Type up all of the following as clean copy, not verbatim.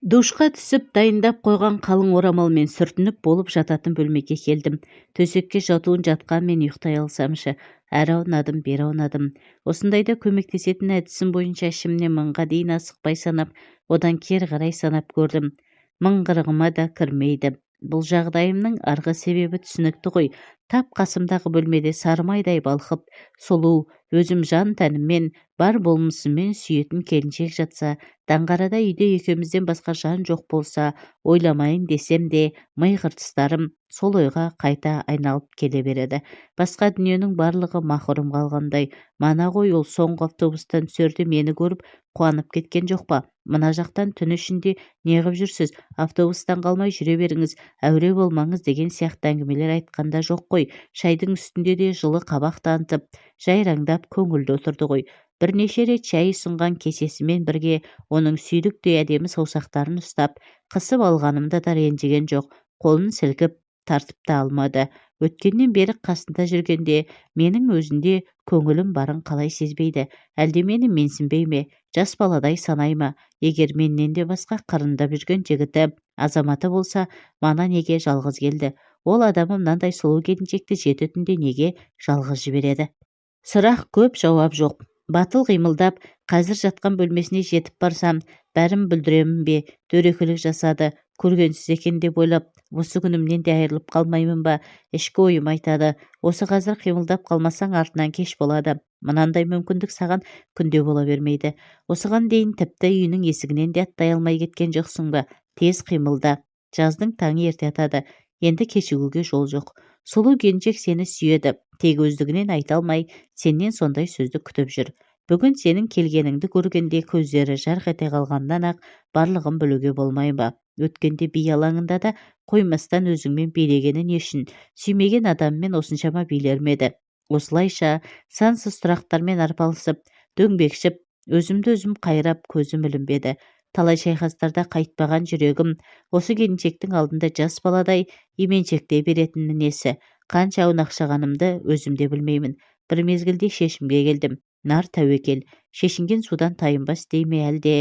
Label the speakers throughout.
Speaker 1: Душқа түсіп, дайындап қойған қалың орамалмен сүртініп болып жататын бөлмеге келдім. Төсекке жатуын жатқанмен ұйықтай алсамшы. Әрі аунадым, бері аунадым. Осындайда көмектесетін әдісім бойынша ішімнен 1000-ға дейін асықпай санап, одан кері қарай санап көрдім. Мың қырығыма да кірмейді. Бұл жағдайымның арғы себебі түсінікті ғой. Тап қасымдағы бөлмеде сары майдай балқып, сұлу, өзім жан-тәніммен, бар болмысыммен сүйетін келіншек жатса, даңғарада үйде екеумізден басқа жан жоқ болса, ойламайын десем де, ми қыртыстарым сол ойға қайта айналып келе береді. Басқа дүниенің барлығы махрұм қалғандай. Мана ғой, ол соңғы автобустан түсерде мені көріп қуанып кеткен жоқ па? Мына жақтан түн ішінде неғып жүрсіз, автобустан қалмай жүре беріңіз, әуре болмаңыз деген сияқты әңгімелер айтқан да жоқ қой. Шайдың үстінде де жылы қабақ танытып, жайраңдап көңілді отырды ғой. Бірнеше рет шай ұсынған кесесімен бірге оның сүйріктей әдемі саусақтарын ұстап, қысып алғанымда да ренжіген жоқ, қолын сілкіп тартып та алмады. Өткеннен бері қасында жүргенде менің өзінде көңілім барын қалай сезбейді? Әлде мені менсінбей ме, жас баладай санай ма? Егер менен де басқа қырындап жүрген жігіті, азаматы болса, мана неге жалғыз келді? Ол адамы мынандай сұлу келіншекті жеті түнде неге жалғыз жібереді? Сұрақ көп, жауап жоқ. Батыл қимылдап, қазір жатқан бөлмесіне жетіп барсам, бәрін бүлдіремін бе, дөрекілік жасады, көргенсіз екен деп ойлап, осы күнімнен де айырылып қалмаймын ба? Ішкі ойым айтады: осы қазір қимылдап қалмасаң, артынан кеш болады. Мынандай мүмкіндік саған күнде бола бермейді. Осыған дейін тіпті үйінің есігінен де аттай алмай кеткен жоқсың ба? Тез қимылда. Жаздың таңы ерте атады. Енді кешігуге жол жоқ. Сұлу келіншек сені сүйеді. Тек өздігінен айта алмай, сенен сондай сөзді күтіп жүр. Бүгін сенің келгеніңді көргенде көздері жарқ ете қалғаннан-ақ барлығын білуге болмай ма? Өткенде би алаңында да қоймастан өзіңмен билегені не үшін? Сүймеген адаммен осыншама билер ме еді? Осылайша сансыз сұрақтармен арпалысып, дөңбекшіп, өзімді өзім қайрап, көзім ілінбеді. Талай шайқастарда қайтпаған жүрегім осы келіншектің алдында жас баладай именшектей беретіні несі? Қанша аунақшығанымды өзім де білмеймін. Бір мезгілде шешімге келдім. Нар тәуекел, шешінген судан тайынбас дей ме, әлде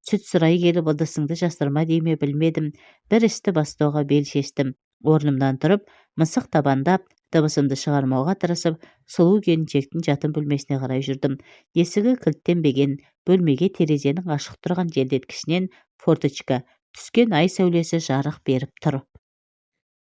Speaker 1: сүт сұрай келіп ыдысыңды жасырма дей ме, білмедім. Бір істі бастауға бел шештім. Орнымнан тұрып, мысық табандап, дыбысымды шығармауға тырысып, сұлу келіншектің жатын бөлмесіне қарай жүрдім. Есігі кілттенбеген бөлмеге терезенің ашық тұрған желдеткішінен, форточка, түскен ай сәулесі жарық беріп тұр.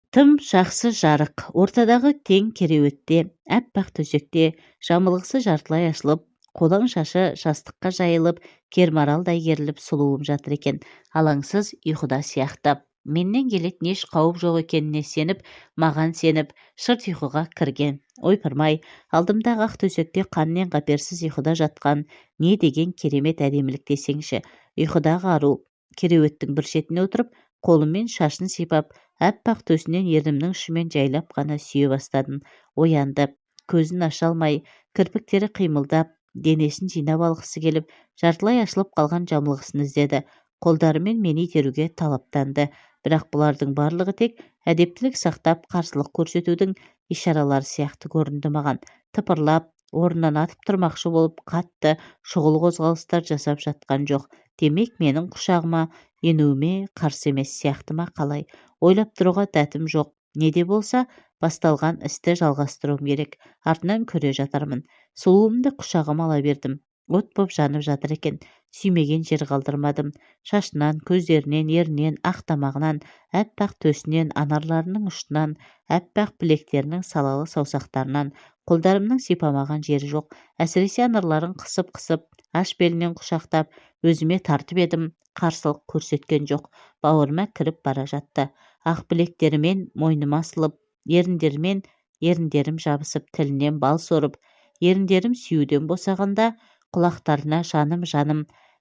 Speaker 1: Тым жақсы жарық. Ортадағы кең кереуетте, әппақ төсекте, жамылғысы жартылай ашылып, қолаң шашы жастыққа жайылып, кермаралдай керіліп сұлуым жатыр екен. Алаңсыз ұйқыда сияқты. Менен келетін еш қауіп жоқ екеніне сеніп, маған сеніп, шырт ұйқыға кірген. Ойпырмай, алдымдағы ақ төсекте қаннен қаперсіз ұйқыда жатқан не деген керемет әдемілік десеңші! Ұйқыдағы ару. Кереуеттің бір шетіне отырып, қолыммен шашын сипап, әппақ төсінен ернімнің ұшымен жайлап қана сүйе бастадым. Оянды. Көзін аша алмай, кірпіктері қимылдап, денесін жинап алғысы келіп, жартылай ашылып қалған жамылғысын іздеді. Қолдарымен мені итеруге талаптанды. Бірақ бұлардың барлығы тек әдептілік сақтап, қарсылық көрсетудің ишаралары сияқты көрінді маған. Тыпырлап, орнынан атып тұрмақшы болып, қатты шұғыл қозғалыстар жасап жатқан жоқ. Демек, менің құшағыма енуіме қарсы емес сияқты ма, қалай? Ойлап тұруға дәтім жоқ. Не де болса, басталған істі жалғастыруым керек. Артынан көре жатармын. Сұлуымды құшағыма ала бердім. От боп жанып жатыр екен. Сүймеген жер қалдырмадым. Шашынан, көздерінен, ернінен, ақ тамағынан, әппақ төсінен, анарларының ұшынан, әппақ білектерінің салалы саусақтарынан қолдарымның сипамаған жері жоқ. Әсіресе анарларын қысып-қысып, аш белінен құшақтап, өзіме тартып едім, қарсылық көрсеткен жоқ. Бауырыма кіріп бара жатты. Ақ білектерімен мойныма асылып, еріндерімен еріндерім жабысып, тілінен бал сорып, еріндерім сүюден босағанда құлақтарына «Жаным, жаным,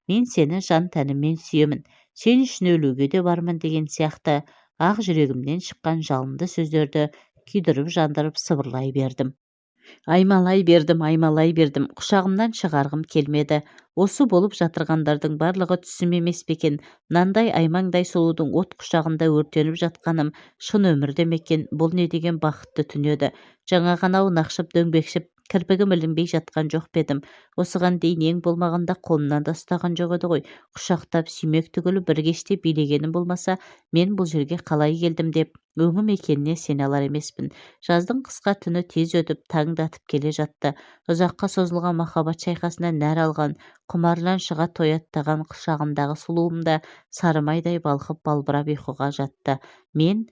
Speaker 1: мен сені жан тәніммен сүйемін, сен үшін өлуге де бармын» деген сияқты ақ жүрегімнен шыққан жалынды сөздерді күйдіріп жандырып сыбырлай бердім. Аймалай бердім, аймалай бердім. Құшағымнан шығарғым келмеді. Осы болып жатырғандардың барлығы түсім емес пе екен? Мынандай аймаңдай сұлудың от құшағында өртеніп жатқаным шын өмірде ме екен? Бұл не деген бақытты түн еді? Жаңа ғана аунақшып, дөңбекшіп Кірпігім ілінбей жатқан жоқ па едім? Осыған дейін ең болмағанда қолымнан да ұстаған жоқ еді ғой. Құшақтап сүймек түгілі бір кеште билегенім болмаса, мен бұл жерге қалай келдім деп өңім екеніне сене алар емеспін. Жаздың қысқа түні тез өтіп, таң да атып келе жатты. Ұзаққа созылған махаббат шайқасынан нәр алған, құмарынан шыға тояттаған құшағымдағы сұлуым да сары майдай балқып, балбырап ұйқыға жатты. Мен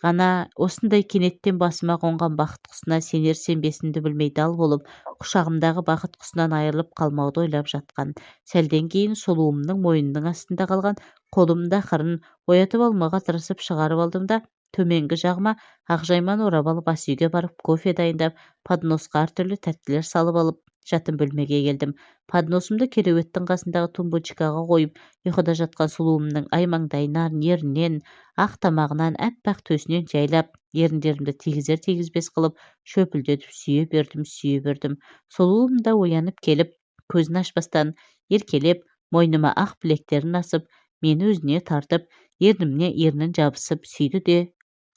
Speaker 1: ғана осындай кенеттен басыма қонған бақыт құсына сенер-сенбесімді білмей дал болып, құшағымдағы бақыт құсынан айырылып қалмауды ойлап жатқан. Сәлден кейін сұлуымның мойнының астында қалған қолымды ақырын оятып алмауға тырысып шығарып алдым да, төменгі жағыма ақ жайманы орап алып, ас үйге барып кофе дайындап, подносқа әртүрлі тәттілер салып алып, жатын бөлмеге келдім. Подносымды кереуеттің қасындағы тумбочкаға қойып, ұйқыда жатқан сұлуымның аймаңдайынан, ернінен, ақ тамағынан, аппақ төсінен жайлап, еріндерімді тигізер-тигізбес қылып шөпілдетіп сүйе бердім, сүйе бердім. Сұлуым да оянып келіп, көзін ашпастан еркелеп, мойныма ақ білектерін асып, мені өзіне тартып, ернімне ернін жабысып сүйді де,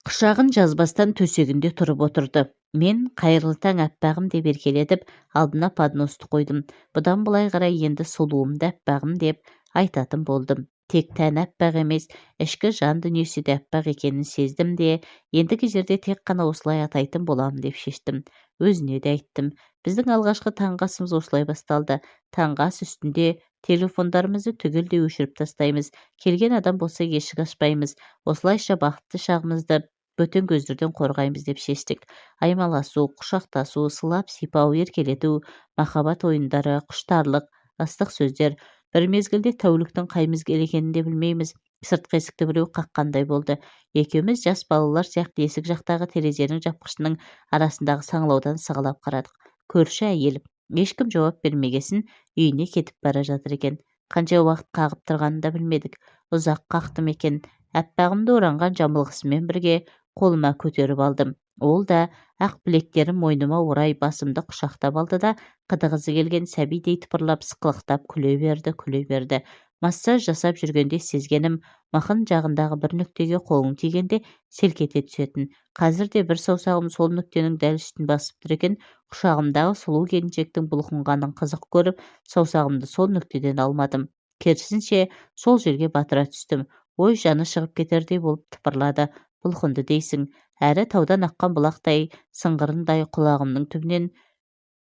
Speaker 1: құшағын жазбастан төсегінде тұрып отырды. Мен «Қайырлы таң, аппағым!» деп еркелетіп, алдына подносты қойдым. Бұдан былай қарай енді сұлуымды аппағым деп айтатын болдым. Тек тәні аппақ емес, ішкі жан дүниесі де аппақ екенін сездім де, ендігі жерде тек қана осылай атайтын боламын деп шештім. Өзіне де айттым. Біздің алғашқы таңғы асымыз осылай басталды. Таңғы ас үстінде телефондарымызды түгелдей өшіріп тастаймыз. Келген адам болса, есік ашпаймыз. Осылайша бақытты шағымызды бөтен көздерден қорғаймыз деп шештік. Аймаласу, құшақтасу, сылап-сипау, еркелету, махаббат ойындары, құштарлық, ыстық сөздер. Бір мезгілде тәуліктің қай мезгіл екенін де білмейміз. Сыртқы есікті біреу қаққандай болды. Екеуміз жас балалар сияқты есік жақтағы терезенің жапқышының арасындағы саңылаудан сығалап қарадық. Көрші әйел. Ешкім жауап бермегесін, үйіне кетіп бара жатыр екен. Қанша уақыт қағып тұрғанын да білмедік. Ұзақ қақты ма екен? Аппағымды оранған жамылғысымен бірге қолыма көтеріп алдым. Ол да ақ білектерін мойныма орай, басымды құшақтап алды да, қыдығысы келген сәбидей тыпырлап, сықылықтап күле берді, күле берді. Массаж жасап жүргенде сезгенім, мықын жағындағы бір нүктеге қолың тигенде селк ете түсетін. Қазір де бір саусағым сол нүктенің дәл үстін басып тұр екен. Құшағымдағы сұлу келіншектің бұлқынғанын қызық көріп, саусағымды сол нүктеден алмадым. Керісінше, сол жерге батыра түстім. Ой, жаны шығып кетердей болып тыпырлады, бұлқынды дейсің. Әрі таудан аққан бұлақтай, сыңғырындай құлағымның түбінен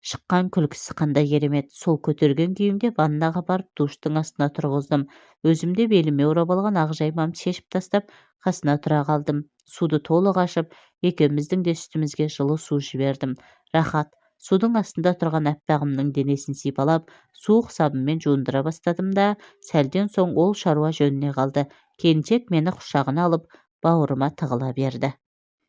Speaker 1: шыққан күлкісі қандай керемет! Сол көтерген күйімде ваннаға барып, душтың астына тұрғыздым. Өзім де беліме орап алған ақ жаймамды шешіп тастап, қасына тұра қалдым. Суды толық ашып, екеуміздің де үстімізге жылы су жібердім. Рахат. Судың астында тұрған аппағымның денесін сипалап, суық сабынмен жуындыра бастадым да, сәлден соң ол шаруа жөніне қалды. Келіншек мені құшағына алып, бауырыма тығыла берді.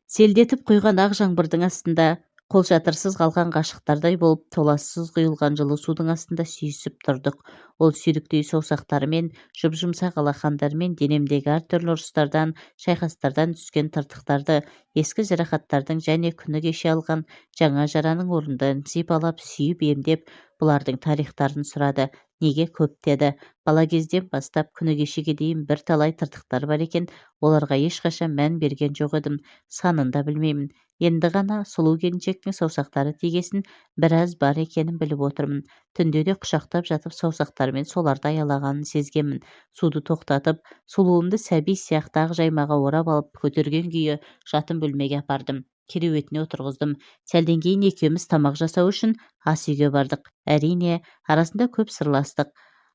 Speaker 1: Селдетіп құйған ақ жаңбырдың астында қолшатырсыз қалған ғашықтардай болып, толассыз құйылған жылы судың астында сүйісіп тұрдық. Ол сүйріктей саусақтарымен, жұп-жұмсақ алақандарымен денемдегі әртүрлі ұрыстардан, шайқастардан түскен тыртықтарды, ескі жарақаттардың және күні кеше алған жаңа жараның орындарын сипалап, сүйіп, емдеп, бұлардың тарихтарын сұрады. Неге көп деді. Бала кезден бастап күні кешеге дейін бірталай тыртықтар бар екен. Оларға ешқашан мән берген жоқ едім, санын да білмеймін. Енді ғана сұлу келіншектің саусақтары тигесін біраз бар екенін біліп отырмын. Түнде де құшақтап жатып саусақтарымен соларды аялағанын сезгенмін. Суды тоқтатып, сұлуымды сәби сияқты ақ жаймаға орап алып, көтерген күйі жатын бөлмеге апардым. Кереуетіне отырғыздым. Сәлден кейін екеуміз тамақ жасау үшін ас үйге бардық. Әрине, арасында көп сырластық.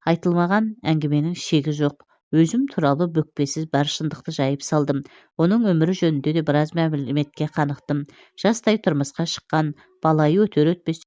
Speaker 1: Айтылмаған әңгіменің шегі жоқ. Өзім туралы бүкпесіз бар шындықты жайып салдым. Оның өмірі жөнінде де біраз мәліметке қанықтым. Жастай тұрмысқа шыққан, балайы өтер өтпес